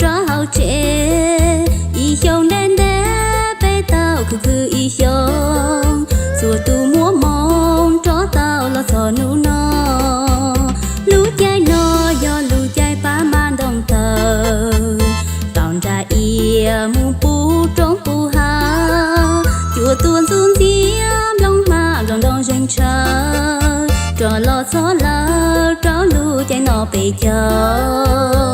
rau hauv tsev. Ib xyoos ntev ntev peb tau khwv khwv ib xyoos, txhua tus muaj hmoo rov tau los txog hnub no. Lub caij no yog lub caij pab mab ntoo taw, tau nra ia mus puv roob puv hav, cua tuaj ntxub ntxiab nplooj hmab nplooj ntoo zeeg tshaw, rov los txog lawm rau lub caij no peb caug.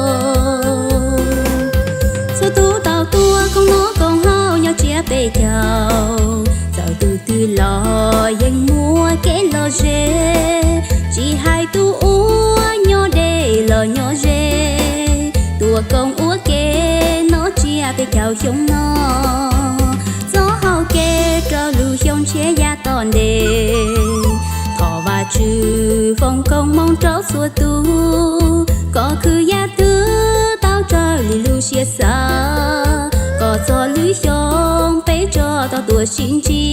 Txhua tus tau tuaj koom noj koom haus nyob tsiab peb caug, txawm tus twg los yeej muaj kev lom zem, tsis hais tus uas nyob deb los nyob ze, tuaj koom ua ke noj tsiab peb caug xyoo no. Txoj hau kev rau lub xyoo tshiab yav tom ntej, thov Vajtswv foom koob hmoov rau txhua tus, kom khwv yam twg tau raws li lub siab xav, kom txog lwm xyoo peb rov tau tuaj sib ntsib.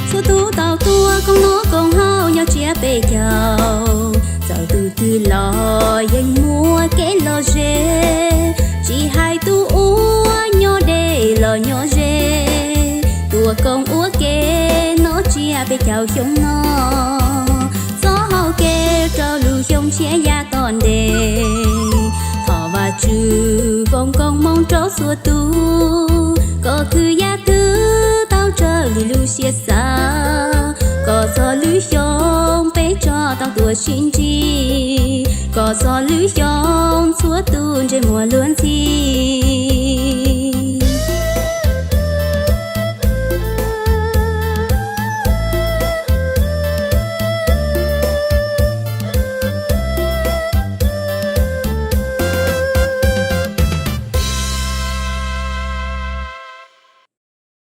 Txhua tus tau tuaj koom noj koom haus nyob tsiab peb caug, txawm tus twg los yeej muaj kev lom zem, tsis hais tus uas nyob deb los nyob ze, tuaj koom ua ke noj tsiab peb caug xyoo no. Txoj hau kev rau lub xyoo tshiab yav tom ntej, thov Vajtswv foom koob hmoov rau txhua tus, kom khwv yam twg tau raws li lub siab xav, kom txog lwm xyoo peb rov tau tuaj sib ntsib, kom txog lwm xyoo txhua tus ntsej muag luag ntxhi.